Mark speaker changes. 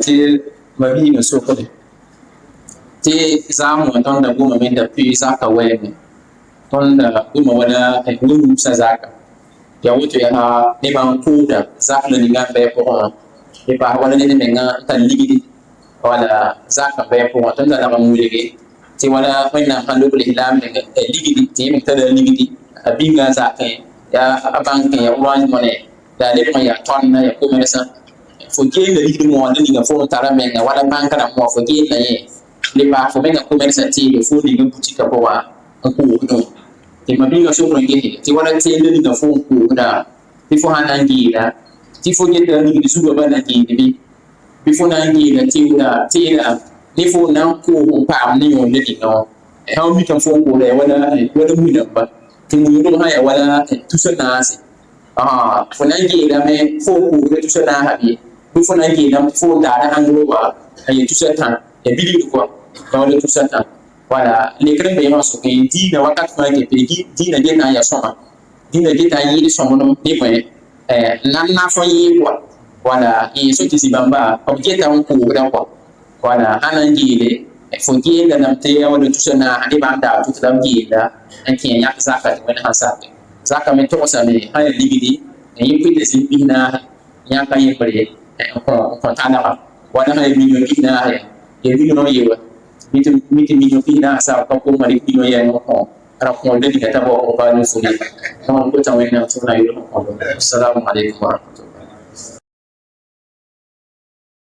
Speaker 1: Tɩ ma-biigã sokde tɩ zaam wã tõnd da gomame da pʋɩ zaka wɛɛngẽ, tõnd da goma wala we-wumsã zaka. Yaa woto yaa nebã n koosda zak la ninga n bɩ a pʋgẽ wã, tɩ paas wala ned mengã n tar ligdi wala zak n bɩ a pʋgẽ. Tõnd da lag n wilge tɩ wala Wẽnnaam sãn lob lislaam meng ligdi tɩ yẽ me tara ligdi a bĩnga a zakẽ, yaa a bãnkẽ, yaa Orange Money, la a lebg n yaa tõndã, yaa commerçant. Fo geelda ligd moond ninga fo n tara menga wala bãnk rãmb wã, fo geelda yẽ le paas fo menga commerçã teede fo ninga butikã pʋgã n koosdẽ. Tɩ ma-biigã sokr n gese tɩ wala teelda ninga fo n koosda, tɩ fo sã na n geela tɩ fo geta ligd zugã bala geed bɩ fo na n geela teooda teeda ne fo na n koos n paam ne yõond ninga wã. Sã n mikame fo n koosda yaa wala wala mui-rãmba, tɩ mui-rog sã yaa wala tusa naase, fo na n geelame fo n koosda tusa naasã bɩ fo na n geelame tɩ fo n daada ãngr wa n yel tusa tã ya bilgd kɔa ya wala tusa tã. Wala lekr n be wã sʋkẽ, diinã wakat fãa kepe diinã geta n yaa sõma, dĩnã geta n yɩɩd sõmblem ne bõe n na n naf n yɩɩ kɔa. Wala yẽ so tɩ zĩ-bãmba b geta n koosda kɔa. Wala sã na n geele fo geelda lame tɩ ya wala tusa naas nebã n daag tʋt la b geelda n kẽ yãk zaka tɩ Wẽnd sã sake zaka me togsame sã yaa ligdi n yẽ pʋɩ tɩ zĩm 40 yãka yembre n kõ talga, wala sã yaa million 40, ya million yewa mi tɩ million 40 sa ka koma rɩk million yɛng n kõ ra kõorda ninga t'a bao n pa ne fo ye. Tõnd kota Wẽnnaam tɩ b na yʋl n kõ. Assalamu alaikum wa rahmatullah.